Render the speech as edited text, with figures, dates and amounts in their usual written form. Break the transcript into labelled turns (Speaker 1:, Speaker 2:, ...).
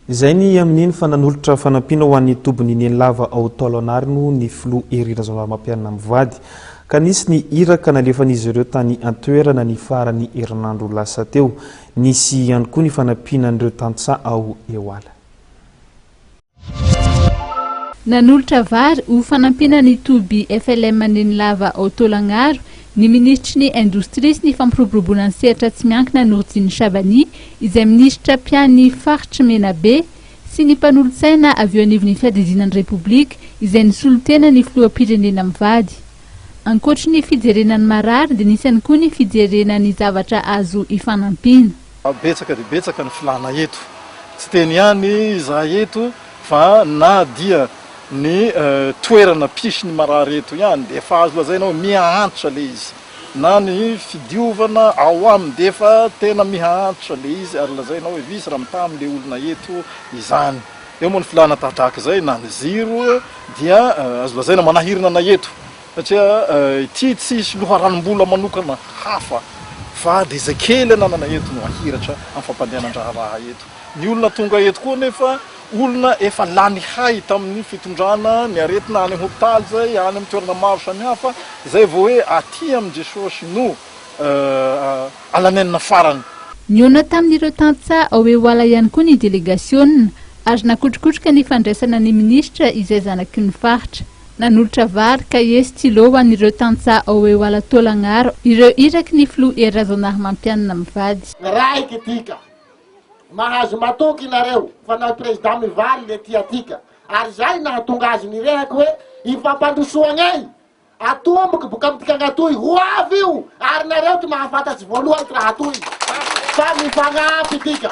Speaker 1: Izay ny amin'iny fa nanolotra fanampiana ho an'ny tobin'i Nenilava ao Taolagnaro ny filoha Hery Rajaonarimampianina mivady ka nisy ny iraka nalefan'izy ireo tany an-toerana ny faran'ny herinandro lasa teo. Nisy ihany koa ny fanampiana an'ireo tantsaha ao Ehoala.
Speaker 2: Nanolotra vary ho fanampiana ny toby FLM Nenilava ao Taolagnaro ny minisitry ny Indostria sy ny fampiroboroboana ny sehatra tsy miankina Nourdine Chabani izay minisitra mpiahy ny faritr'i Menabe sy ny mpanolotsaina avy eo anivon'ny fiadidiana ny Repoblika izay nisolo tena ny filoham-pirenena mivady. Ankoatry ny fijerena ny marary dia nisy ihany koa ny fijerena ny zavatra azo ifanampiana.
Speaker 3: Betsaka dia betsaka ny filàna eto. Tsy teny ihany izahay eto fa na dia ny toerana mpisy ny marary eto ihany dia efa azo lazaina hoe miha antitra ilay izy. Na ny fidiovana ao aminy dia efa tena miha antitra ilay izy ary lazaina hoe visy raha mitaha amin'ilay olona eto izany. Eo moa ny filàna tahaka izay na ny jiro dia azo lazaina manahirana anay eto. Satria ity tsisy loharanom-bola manokana hafa fa dia izay kely ananana eto no ahiratra amin'ny fampandehanan-draharaha eto. Ny olona tonga eto koa anefa olona efa lany hay tamin'ny fitondrana ny aretina any amin'ny hopitaly izay, any amin'ny toerana maro samihafa, izay vao hoe aty amin'i Jesosy no alanenina farany.
Speaker 2: Nihaona tamin'ireo tantsaha ao Ehoala ihany koa ny delegasiona ary nakotrokotroka ny fandraisana ny minisitra izay zanaky ny faritra. Nanolotra vary, kahie, stylo ho an'ireo tantsaha ao Ehoala Taolagnaro ireo iraky ny filoha Hery Rajaonarimampianina mivady.
Speaker 4: Raiky tika. Mahazo matoky nareo fa na président mivaly le tia tika. Ary zay nahatonga azy nirehaky hoe i fampandrosoagney atomboky boka amintika atoy ho avy io ary nareo ty mahafantatsy voalohany ty raha toy fa mifagnampy tika.